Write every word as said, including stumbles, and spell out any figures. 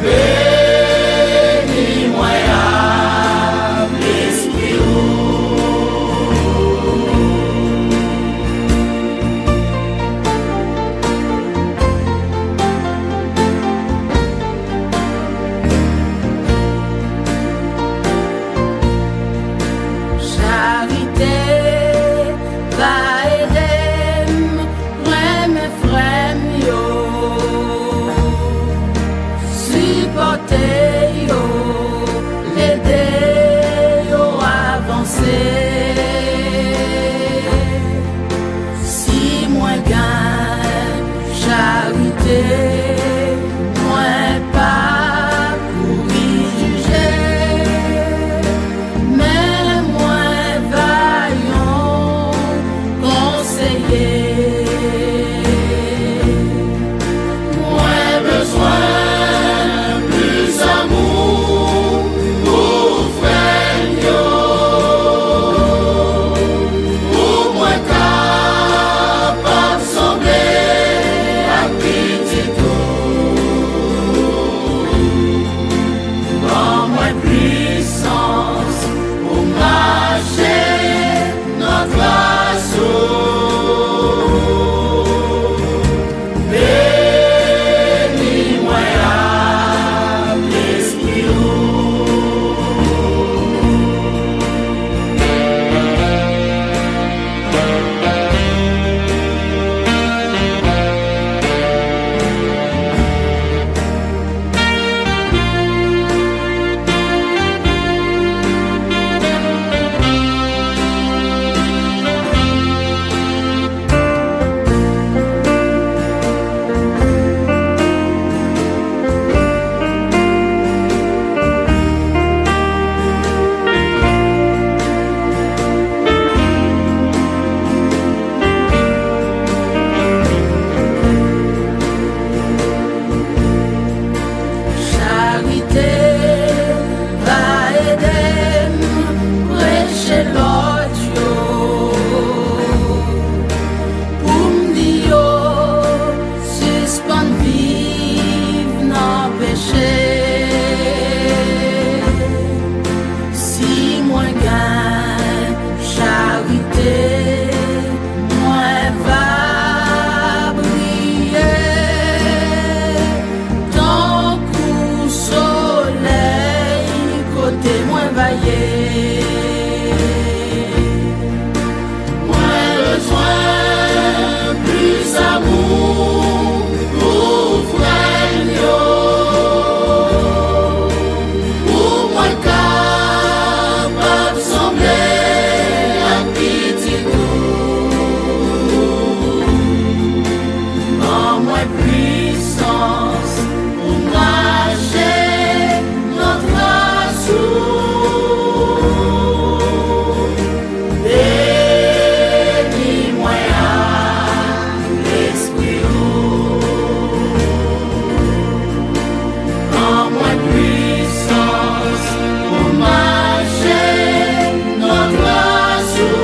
Beni mwen ak Lespri ou. Charite va ede m renmen frè m yo, sipòte yo, ede yo avanse. Si mwen gen charite, mwen p ap kouri jije, men mwen va yon konseye. Mwen bezwen plis amou pou frè m yo, pou mwen kapab sanble ak pitit ou. Ban mwen pwisans pou mache nan tras ou. Beni mwen ak Lespri ou. Charite va ede m preche lòt yo, pou m di yo sispann viv nan peche. Si mwen gen charite, mwen va briye tankou solèy kote mwen va ye. Mwen bezwen plis amou pou frè m yo, pou mwen kapab sanble ak pitit ou. Ban mwen pwisans pou mache nan tras ou. Beni mwen ak Lespri ou. Ban mwen pwisans pou mache nan tras ou.